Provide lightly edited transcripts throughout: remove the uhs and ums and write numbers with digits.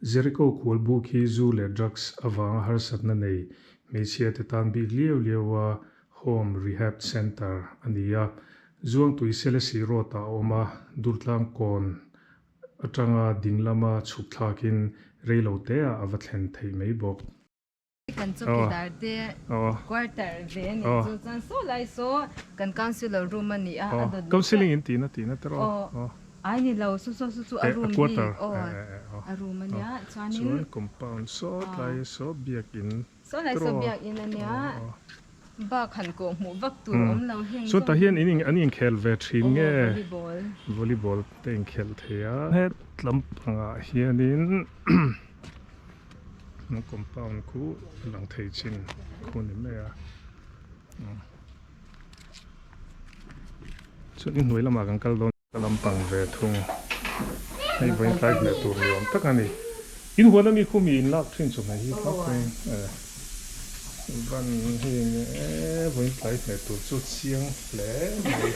Jericho khualbuk hi zu leh drugs avanga harsatna nei hmeichhia te tan bik liau liau a Home Rehab Centre a ni a. Zuangtui Selesih Road ah a awm a, Durtlang kawn atanga dinglama chhuk thlakin reilo teah a va thlen theih mai bawk. Kan chawkidar te quarter ve a nih chu chuan saw lai saw kan councillor room a ni a, a dawt leh Counselling in tihna tihna te rawh aw ai ni lo saw saw chu a room bik aw a room a nia chuanin chuan compound saw tlai saw biakin Saw lai saw biakin a nia bak han kawh hmuh vak tur awm lo heng zawng. Chuan tah hian in an inkhel ve thin nge? Aw volleyball. Volleyball te inkhel thei a. Het lampangah hianin an compound khu a lang thei chin khu ni mai a. Chuan inhnuai lamah kan kal dawn. Ka lampang ve thung. Hei vawiin tlai hle tur ni awm tak a ni. In huan ami khu mi in lak thin chu hmei hi hlauh mai e. Van hei nge vawiin tlai hle tur chu chiang hle mai.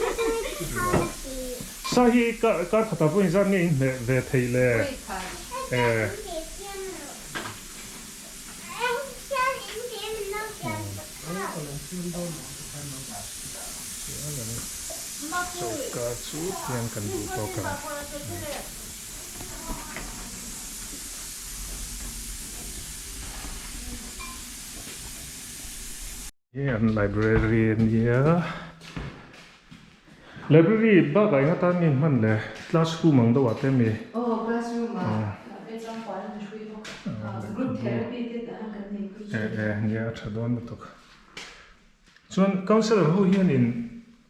Sa hi kar khatah vawiin zat nge in hmeh ve theih le? E. Choka chu tiang kan duh tawk ang. Hei an library a nia. Library bakah eng atan nge hman le? Classroom ang deuh ah te mi? Aw classroom ah te chuan puan an hrui bawk a, group therapy te tah hian kan nei pui thin. E e nia a tha dawn lutuk. Chuan counsellor ho hian in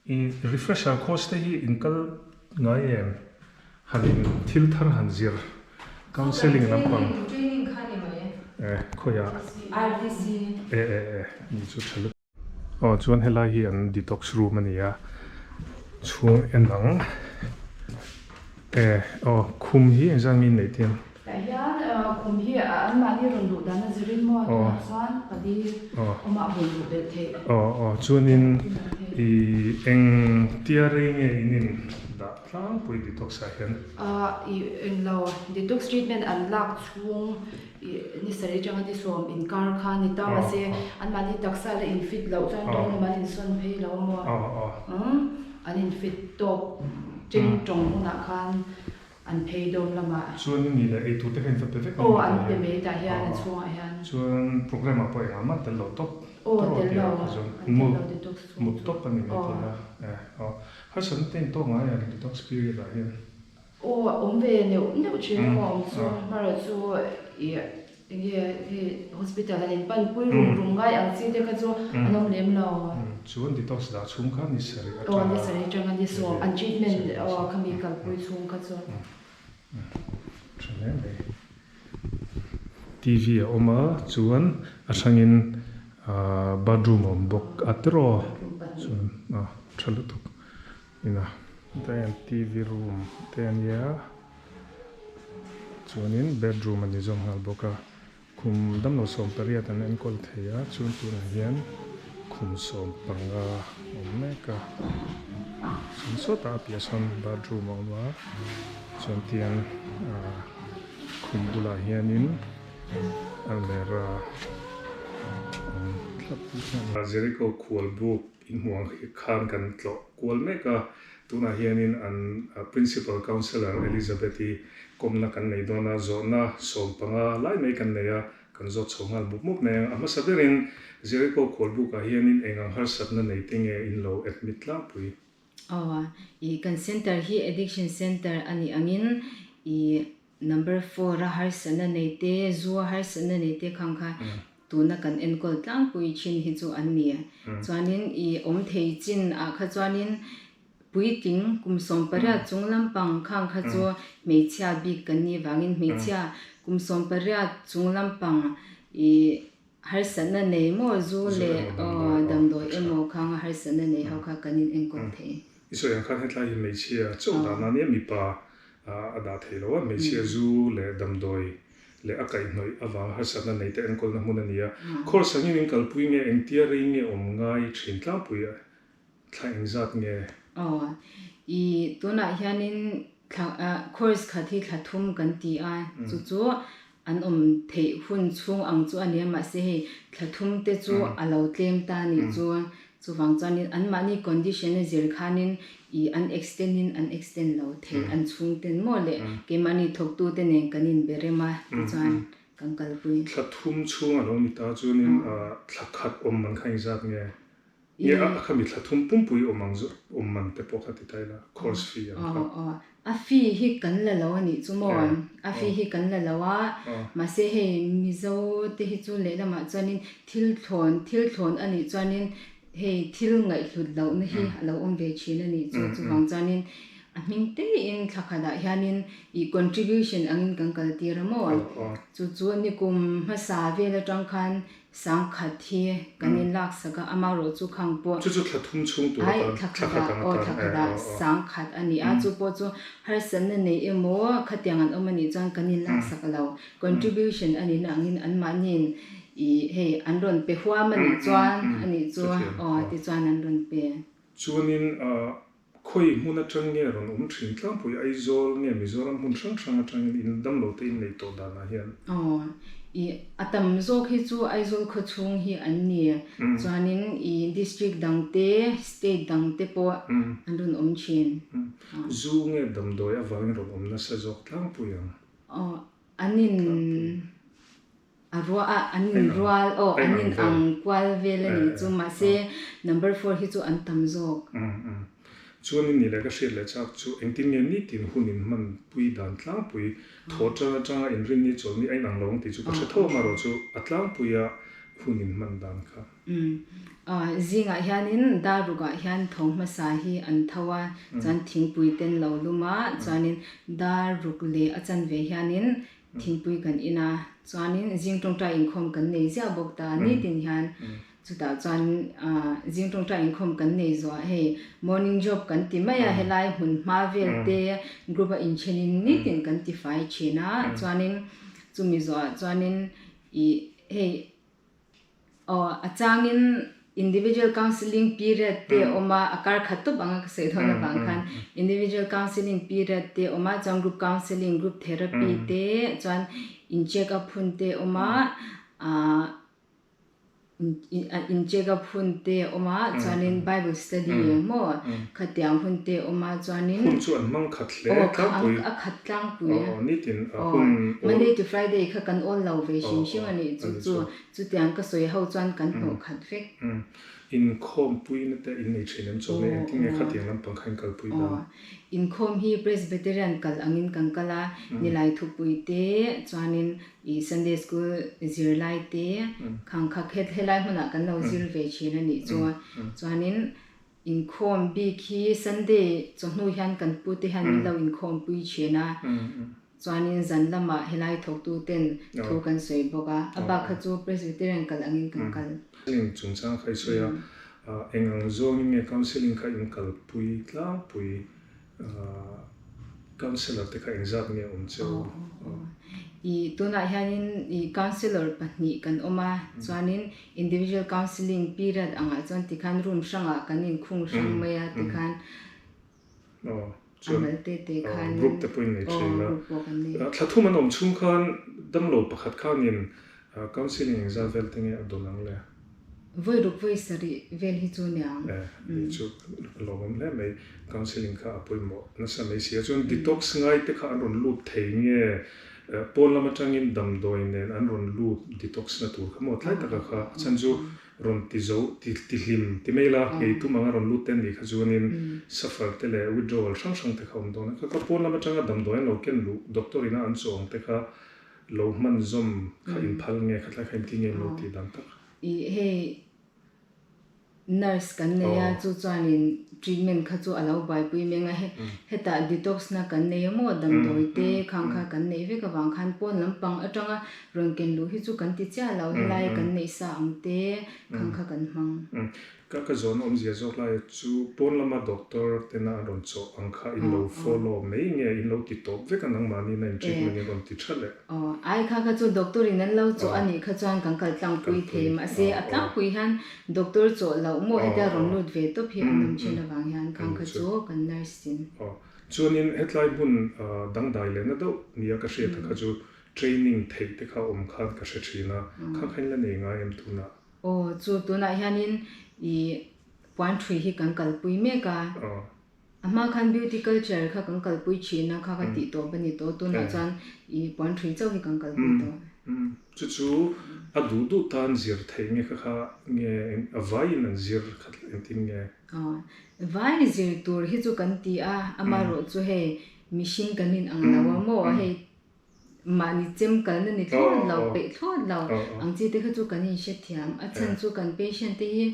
i refresher course te hi in kal ngai em? Han in thil thar han zir counselling lampang. Training kha ni mai e. E khawiah? RTC. E e e ni chu tha lutuk. Aw chuan helai hi an detox room a ni a chhung en ang e aw khum hi engzat nge in neih tir Tah hian khum hi anmahni rawn luh dan a zirin maw tunah chuan pali awm a bawlh luh belh theih. Aw aw chuanin i eng tia rei nge in in dah tlangpui detox ah hian? I englo detox treatment an lak chhung Ih ni sarih atanga ni sawm inkar kha ni ta mahse anmahni taksa la in fit loh chuan tawng lam an insawn phei lo maw an in fit tawk cheng tawng hunah khan an phei dawm lamah. Chuan ni leh eitur te kha in va pe vek a ni tah hian. Aw an pe mai tah hian a chhungah hian. Chuan program ah pawh engah mah tel lo tawp Aw tel lo an tel lo detox chhung chu. Mut tawp a ni mai thei a aw harsatna te in tawk ngai a detox period ah hian. Aw a awm ve neuh neuh thin a maw awm chu hmara chu ih enge hei hospital an in pan pui rum rum ngai ang chi te kha chu an awm lem lo. Chuan detox dah chhung kha ni sarih atanga. Aw ni sarih atanga ni sawm an treatment aw khami kalpui chhung kha chu. Tha hle mai. TV a awm a chuan a hrangin bathroom a awm bawk a tiraw chuan a tha lutuk. Ina hetah hian TV room te a nia chuanin bedroom a ni zawm nghal bawk a khum damlo sawm pariat an enkawl thei a chuan tunah hian khum sawm panga a awm mek a chuan sawtah a piah sawn bathroom a awm a chuan tiang ah khum bulah hianin almera a awm thlap a ni. Jericho khual buk Inhmuh ang hi khan kan tlawh kual mek a, tunah hianin an Principal Counsellor Elizabeth-i kawmna kan nei dawn a, zawhna 15 lai mai kan nei a, kan zawt chho nghal mup mup mai ang. A hmasa berin Jericho khualbukah hianin eng ang harsatna nei te nge in lo admit tlangpui? Aw, i kan centre hi addiction centre a nih angin i number four a harsatna nei te, zu a harsatna nei te khang kha Tuna kan enkawl tlangpui thin hi chu an ni. Chuanin i awm thei chin ah kha chuanin puitling kum 18 chung lampang khang kha chu hmeichhia bik kan nih vangin hmeichhia kum 18 chung lampang i harsatna nei maw zu leh damdawi emaw khanga harsatna nei ho kha kan in enkawl thei. I sawi ang khan hetlai hi hmeichhia chauh dan a nia mipa a dah thei lo a, hmeichhia zu leh damdawi leh a kaihhnawih avanga harsatna nei te enkawlna hmun a ni a. Course angin in kalpui nge engtia rei nge awm ngai thin tlangpui a thla engzat nge? Aw, i tunah hianin thla course khat hi thla thum kan ti a, chu chu. an awm theih hun chhung ang chu a nia mahse hei thla thum te chu a lo tlem ta a nih chu. Chuvang chuanin anmahni condition a zir khanin ih an extend in an extend lo thei an chhungten maw le keimahni thawktute nen kan inbe rem a tichuan kan kalpui. Thla thum chhung a lo ni ta chuanin thla khat awm man kha engzat nge? Nge a khami thla thum pumpui awm ang awm man te pawh kha ti ta ila course fee ang kha. Aw aw a fee hi kan la lo a nih chu maw? A fee hi kan la lo a mahse hei Mizo te hi chu lehlamah chuanin thil thlawn thil thlawn a nih chuanin hei thil ngaihhlut lohna hi a lo awm ve thin a nih chu chuvang chuanin a hming teiin thla khatah hianin ih contribution angin kan kal tir a maw? Chu chu nikum hmasa vel atang khan Sangkhat hi kan in lak sak a, amaherawh chu khang pawh. Chu chu thla thum chhung tur atan, thla khat ang atan. Aw, thla khat ah sangkhat a ni a, chu pawh chu harsatna nei emaw khatiang an awm a nih chuan kan in lak sak lo. Contribution a nihna angin anmahniin ih hei an rawn pe huam a nih chuan a nih chu aw tichuan an rawn pe. Chuanin Khawi hmun atang nge rawn awm thin tlangpui Aizawl nge Mizoram hmun hrang hrang atangin in damlo te in neih tawh danah hian? Aw, i a tam zawk hi chu Aizawl khawchhung hi an ni. Chuanin i district dang te, state dang te pawh an rawn awm thin. Zu nge damdawi avangin rawn awm nasa zawk tlangpui ang? Aw, an in. A ruah a, an in rual aw, an in ang kual vel a nih chu, mahse number four hi chu an tam zawk. Umm chuan in nih leh ka hriat leh chak chu engtin nge nitin hun in hman pui dan tlangpui thaw tan atanga in rin ni chawlh ni a in ang lo ang tih chu ka hre tho a marawh chu a tlangpuia hun in hman dan kha. Umm zingah hianin dar rukah hian tho hmasa hi an tho a, chuan thingpui ten lo lum a, chuanin dar ruk leh a chanve hianin Thingpui kan in a, chuanin zing tawngtai inkhawm kan nei ziah bawk ta nitin hian chutah chuan zing tawngtai inkhawm kan nei zuah hei morning job kan ti mai a helai hmun hma vel te group a inthenin nitin kan ti fai thin a chuanin chumi zuah chuanin ih hei Aw, a changin individual counselling period te a awm a, a kar khat tawp anga ka sawi dawn avang khan individual counselling period te a awm a, chuan group counselling, group therapy te chuan in check up hun te a awm a, ah in check up hun te a awm a, chuanin bible study maw khatiang hun te a awm a, chuanin. Hun chu an hmang khat hle tlangpui. Aw, a khat tlangpui. Aw, nitin a hun aw. Monday to Friday kha kan awl lo ve hrim hrim a nih chu chu. Chutiang ka sawi ho chuan kan hnawh khat vek. Umm. Inkhawmpuina te in nei thin em chaw nge engtin nge khatiang lampang kha in kalpui dan? Aw. Inkhawm hi Presbyterian kal angin kan kal a, Nilai thupui te chuanin ih Sunday School zirlai te khang kha helai hmunah kan lo zir ve thin a nih chu. Chuanin inkhawm bik hi Sunday chawhnu hian kan pute hian min lo inkhawmpui thin a. Chuanin zan lamah helai thawktu ten thu kan sawi bawk a, a bak kha chu Presbyterian kal angin kan kal. Counselling chungchang kha i sawi a, eng ang zawngin nge counselling kha in kalpui tlangpui, counsellor te kha engzat nge awm che u? I tunah hianin i counsellor pahnih kan awm a, chuanin individual counselling period angah chuan tikhan room hrangah kan inkhung hrang mai a tikhan. Chuan group te pawhin nei thin a. Thla thum an awm chhung khan damlo pakhat khanin counselling engzat vel te nge a dawn ang le? Vawi ruk vawi sarih vel hi chu nia. E, ni chu lawmawm hle mai. Counselling kha a pawimawh nasa mai si a. Chuan detox ngai te kha an rawn lut thei nge pawn lam atangin damdawi nen an rawn lut detox na tur kha maw tlai taka kha a chhan chu Rawn ti zo, ti ti hlim, ti mai la, ngei tum anga rawn lut te an nih kha chuanin suffer te leh withdrawal hrang hrang te kha awm dawn a. Kha kha pawn lam atanga damdawi an lo ken luh, doctor ina an chaw ang te kha lo hman zawm kha inphal nge, khatlai kha inti nge in lo tih dan tak. Ih hei nurse kan nei a, chu chuanin treatment kha chu a lo buaipui meng a, hetah detox na kan nei a maw, damdawi te khang kha kan neih vek avang khan pawn lampang atanga Rawn ken luh hi chu kan ti chiah lo, helai kan neih sa ang te khang kha kan hmang. Ka ka zawn awmzia zawk laia chu pawn lama doctor tena an rawn chawh ang kha in lo follow mai nge in lo ti tawp vek a nangmahni na in treatment in rawn ti tha leh. Aw, ai kha kha chu doctor in an lo chawh a nih kha chuan kan kal tlangpui thei mahse a tlangpui hian doctor chawh loh maw hetia rawn lut ve tawp hi an awm thin avang hian khang kha chu kan nurse in. Aw, chuanin hetlai hmun dangdai lehna deuh nia ka hriat a kha chu. training theih te kha awm khan ka hre thin a, kha kha in la nei ngai em tunah? Aw, chu tunah hianin i puan thui hi kan kalpui mek a. A hma khan beauty culture kha kan kalpui thin a, kha kha tih tawp a ni tawh. Tunah chuan i puan thui chauh hi kan kalpui tawh. Chu chu a duh duh tan zir theih nge kha kha nge a vaiin an zir khat engtin nge? Aw, vai zir tur hi chu kan ti a, amaherawh chu hei mihring kan in ang lo a maw, hei mahni chem kalna ni thlawt lo, peih thlawt lo ang chi te kha chu kan inhrethiam. A chhan chu kan patient te hi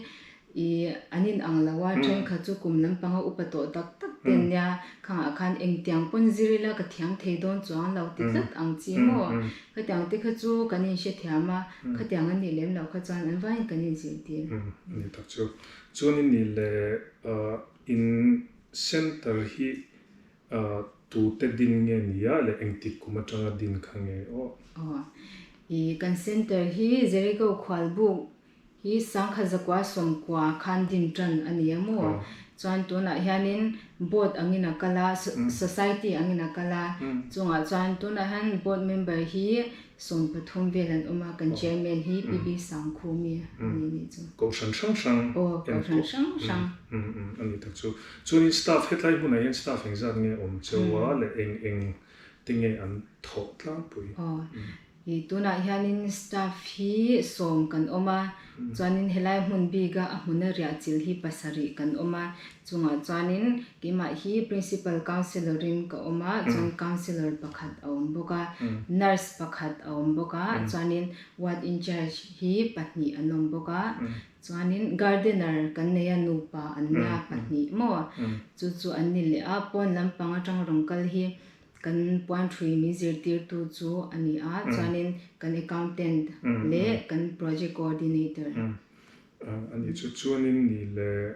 Ih, an in ang lo a, thenkhat chu kum lampanga upa tawh tak tak te an nia, khangah khan engtiang pawn zir ila ka thiam thei dawn chuang lo ti tlat ang chi maw? Khatiang te kha chu kan in hrethiam a, khatiang an nih lem loh kha chuan an vaiin kan in zirtir. Umm, a ni tak chu. Chuan in nih leh in center hi tute din nge nia leh engtik kum atanga din kha nge aw? Aw, ih, kan center hi Jericho khualbuk Hi sangkhat zakua sawmkua khan din tan a ni a maw? Chuan tunah hianin board angin a kal a, society angin a kal a, chungah chuan tunah hian board member hi 13 vel an awm a, kan chairman hi PB Sangkhumi a ni nih chu. Kohhran hrang hrang. Aw, kohhran hrang hrang. A ni tak chu. Chuanin staff hetlai hmunah hian staff engzat nge awm cheu a leh eng eng te nge an thawh tlangpui? Aw, I tunah hianin staff hi 10 kan awm a, chuanin helai hmun bika a hmuna riah chilh hi 7 kan awm a, chungah chuanin keimah hi principal counsellor in ka awm a, chuan counsellor pakhat a awm bawk a, nurse pakhat a awm bawk a, chuanin ward in charge hi pahnih an awm bawk a, chuanin gardener kan nei a nupa an nia pahnih maw, chu chu an ni leh a, pawn lampang atang rawn kal hi Kan puan thui min zirtirtu chu a ni a, chuanin kan accountant leh kan project coordinator. A ni chu. Chuanin ni leh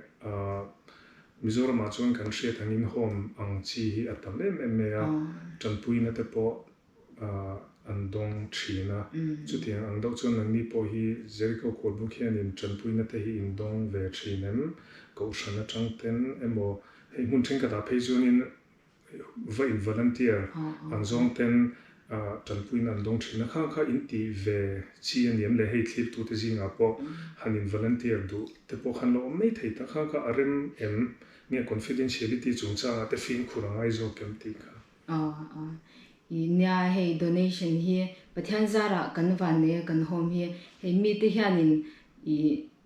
Mizoramah chuan kan hriat angin home ang chi hi a tam em em mai a, tanpuina te pawh an dawng thin a. Chutiang ang deuh chuan nangni pawh hi Jericho Kawlbuk hianin tanpuina te hi in dawng ve thin em? Kohhran atang ten emaw hei hmun thenkhatah phei chuanin Va in volunteer ang zawng ten tanpuina an dawng thin a, khang kha in tih ve chi a ni em le, hei thlirtu te zingah pawh han in volunteer duh te pawh khan lo awm mai thei ta, khang kha a rem em nge confidentiality chungchangah te fimkhur a ngai zawk em tih kha. Aw aw i nia hei donation hi Pathian zarah kan van nei a kan home hi hei mite hianin i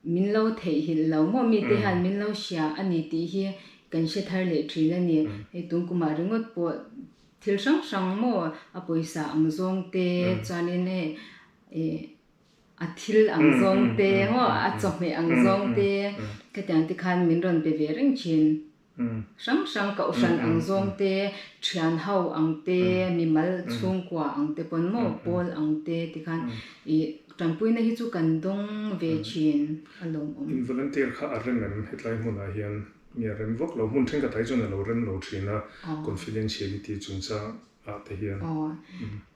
Min lo theihhilh lo maw? Mite hian min lo hria a ni tih hi kan hre thar leh thin a ni. Hei tun kumah ringawt pawh thil hrang hrang maw a pawisa ang zawng te chuanin hei ih a thil ang zawng te maw a chawhmeh ang zawng te khatiang te khan min rawn pe ve reng thin. Hrang hrang kohhran ang zawng te, thian ho ang te, mimal chhungkua ang te pawn maw pawl ang te tikhan ih tanpuina hi chu kan dawng ve thin a lawmawm. In volunteer kha a rem em? Hetlai hmunah hian mi a rem vak lo. Hmun thenkhat ah hi chuan a lo rem lo thin a, confidentiality chungchang ah te hian. Aw,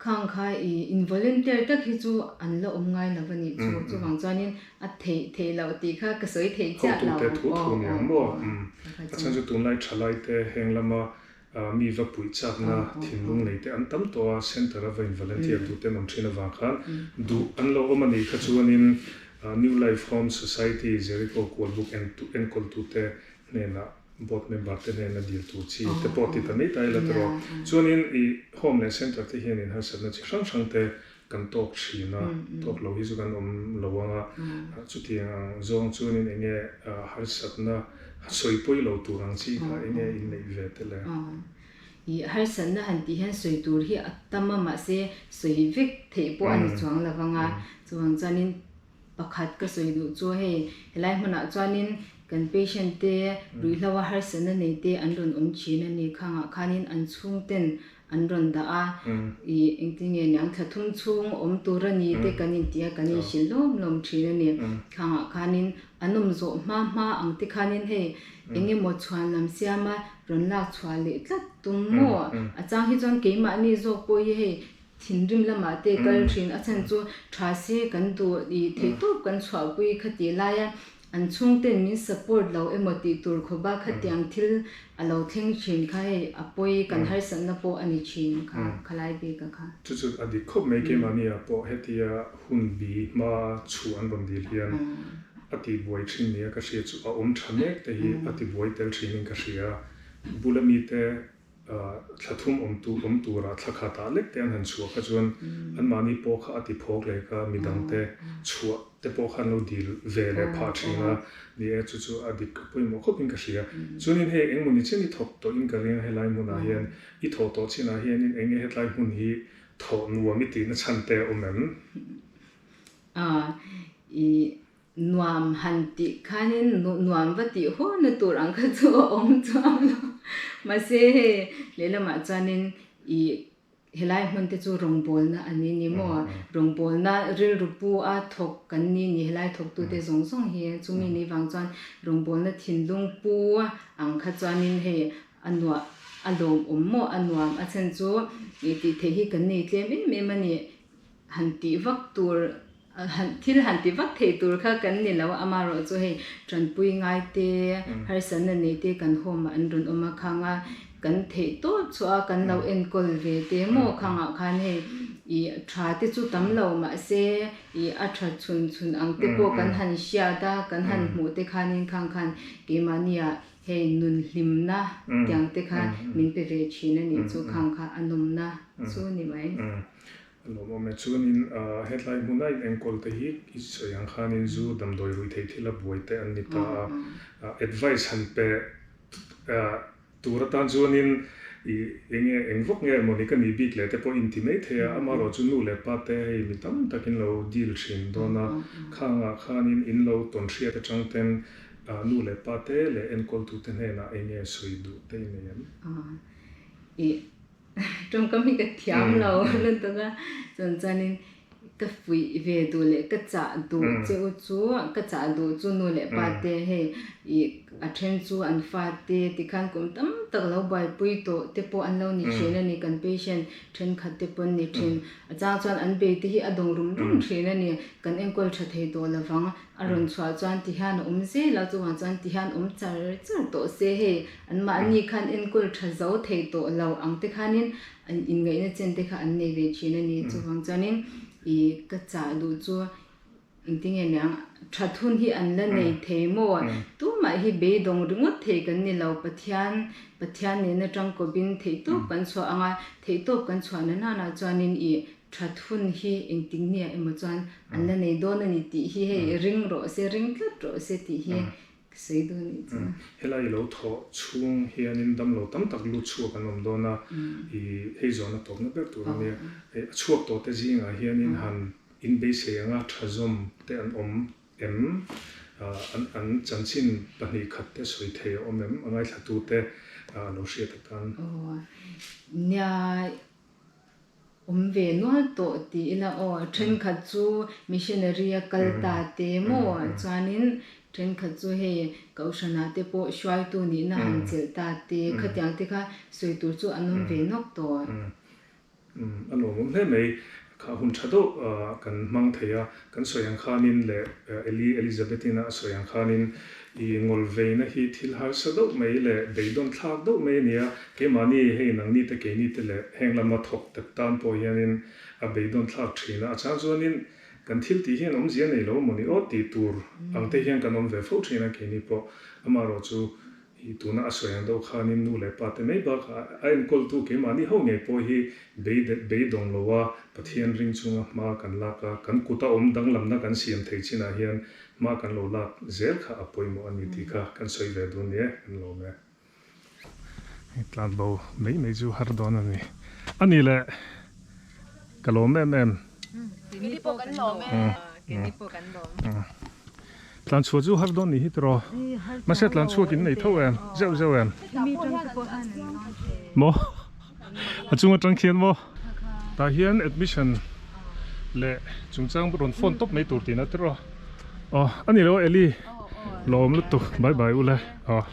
khang kha i in volunteer tak hi chu an la awm ngai lo a nih chu, chuvang chuanin a theih theih loh tih kha ka sawi theih chiah lo. Hotute thu thu ni ang maw? A chhan chu tunlai thalai te heng lama mi va puih chakna thinlung nei te an tam tawh a, centre a va in volunteer duh te an awm thin avang khan duh an lo awm a nih kha chuanin New Life Home Society Jericho Kualbuk enkawltute hnenah Board member te hnena dil tur chi te pawh ti ta mai ta ila tiraw. Chuanin i home leh center te hian in harsatna chi hrang hrang te kan tawk thin a, tawk lo hi chu kan awm lo ang a, chutiang ang zawng chuanin eng nge harsatna sawi pawi lo tur ang chi kha eng nge in neih ve te le? I harsatna han tih hian sawi tur hi a tam a, mahse sawi vek theih pawh a ni chuang lo vang a, chuvang chuanin Pakhat ka sawi duh chu hei, helai hmunah chuanin kan patient te ruihhlo a harsatna nei te an rawn awm thin a ni. Khangah khanin an chhungten an rawn dah a, ih engtin nge niang thla thum chhung awm tur a ni te kan inti a, kan inhrilh lawm lawm thin a ni. Khangah khanin an awm zawh hma hma ang te khanin hei eng emaw chhuan lam siama rawn lak chhuah leh tlat tum maw? A chang hi chuan keimahni zawk pawh hi hei Thinrim lamah te kal thin a chhan chu tha se kan duh i theihtawp kan chhuahpui kha tih laia an chhungten min support lo emaw tih tur khawp a khatiang thil a lo thleng thin kha hei a pawi kan harsatna pawh a ni thin kha khalai bik a kha. Chu chu a dik khawp mai keimahni ah pawh hetia hun bi hma chhuah an rawn dil hian a tihbuai thin nia ka hria chu a awm tha mek te hi a tibuai tel thinin ka hria. Bula mite thla thum awm tu awm tura thla khatah lek te an han chhuah kha chuan anmahni pawh kha a ti phawk leh a, midangte chhuah te pawh kha an lo dil ve leh phah thin a, ni e chu chu a dik a pawimawh khawpin ka hria. Chuanin hei engmawni chen i thawk tawhin ka ring a helai hmunah hian i thawh tawh chinah hianin eng nge hetlai hmun hi thawh nuam i tihna chhan te a awm em? A, i Nuam han tih khanin nuam va tih haw na tur ang kha chu a awm chuang lo. Mahse hei lehlamah chuanin ih helai hmun te chu rawngbawlna a ni ni maw? Rawngbawlna rilru pu a thawk kan ni ni helai thawktute zawng zawng hi chumi ni vang chuan rawngbawlna thinlung pu ang kha chuanin hei a nuah a lawmawm maw a nuam a chhan chu ih tih theih hi kan nei tlem em em a ni. Han tih vak tur han thil han ti vak thei tur kha kan ni lo a, amaherawh chu hei tanpui ngai te harsatna nei te kan home ah an rawn awm a khang a, kan theih tawp chhuah a kan lo enkawl ve te maw khang ah khan hei ih tha te chu tam lo mahse ih a tha chhun chhun ang te pawh kan han hriat a kan han hmuh te khanin khang khan keimahni ah hei nun hlimna tiang te kha min pe ve thin a nih chu khang kha a nawmna chu ni mai. A lawmawm e. Chuanin hetlai hmuna in enkawl te hi i sawi ang khanin zu damdawi rui theih thil a buai te an ni ta a, advice han pe tur atan chuanin i enge eng vawk nge mawni ka nih bik leh te pawh in ti mai thei a, amaherawh chu nu leh pa te hei mi tam takin lo deal thin dawn a, khangah khanin in lo tawn hriat atang ten nu leh pa te leh enkawltute hnenah enge sawi duh te i nei em? I Tawngkam hi ka thiam lo lutuk a, chuan chuanin ka fuih ve duh leh ka chah duh che u chu ka chah duh chu nu leh pa te hei ih a then chu an fa te tikhan kum tam tak lo buaipui tawh te pawh an lo ni thin a ni kan patient thenkhat te pawh an ni thin a chang chuan an bei te hi a dawng rum rum thin a ni kan enkawl tha thei tawh lovang a rawn chhuah chuan tihian a awm zel a chuvang chuan tihian awm char char tawh se hei Anmahni khan enkawl tha zo thei tawh lo ang te khanin an inngaihna chen te kha an nei ve thin a ni. Chuvang chuanin ih ka chah duh chu engtinge niang that hun hi an la nei thei maw? Tumah hi beidawng ringawt thei kan ni lo. Pathian Pathian nena tangkawpin theihtawp kan chhuah ang a, theihtawp kan chhuah na nana chuanin ih that hun hi engtik nia emaw chuan an la nei dawn a ni tih hi hei ring rawh se, ring tlat rawh se tih hi Sawi dawn nih chu. Helai lo thawh chhung hianin damlo tam tak lut chhuak an awm dawn a, i hei zawhna tawpna ber tur a nia. A chhuak tawh te zingah hianin han inbeisei anga tha zawm te an awm em? An an chanchin pahnih khat te sawi thei a awm em? A ngaithla te lo hriat atan. Aw nia. Awm ve nual tawh ti ila aw, thenkhat chu missionary a kal ta te maw chuanin thenkhat chu hei kohhranah te pawh hruaitu nihna han chelh ta te khatiang te kha sawi tur chu an awm ve nawk tawh. A lawmawm hle mai, kha hun tha deuh kan hmang thei a, kan sawi ang khanin leh Eli Elizabeth-ina a sawi ang khanin I ngawlveina hi thil harsa deuh mai leh beidawn thlak deuh mai a ni a, keimahni hei nangni te keini te leh heng lama thawk tep tan pawh hianin a beidawn thlak thin a, a chang chuanin kan thil tih hian awmzia nei lo mawni aw tih tur ang te hian kan awm ve fo thin a keini pawh amaherawh chu i tuna a sawi ang deuh khanin nu leh pa te mai bakah a enkawltu keimahni ho ngei pawh hi beidawng lo a Pathian ring chunga hma kan lak a, kan kuta awm danglamna kan siam thei chinah hian Hma kan lo lak zel kha a pawimawh a ni tih kha kan sawi ve dun nia, kan lawm e. Hei tlan bo mai mai chu har dawn a ni. A ni le, ka lawm em em. Keini pawh kan lawm e. Keini pawh kan lawm. Tlan chhuah chu har dawn ni hi tiraw? Mahse tlan chhuak in nei tho em? Zeuh zeuh em? Maw? A chung atang khian maw? Tah hian admission leh chungchang rawn phone tawp mai tur tihna tiraw? Aw, a ni lo Eli, lawm lutuk, bye bye ule, aw.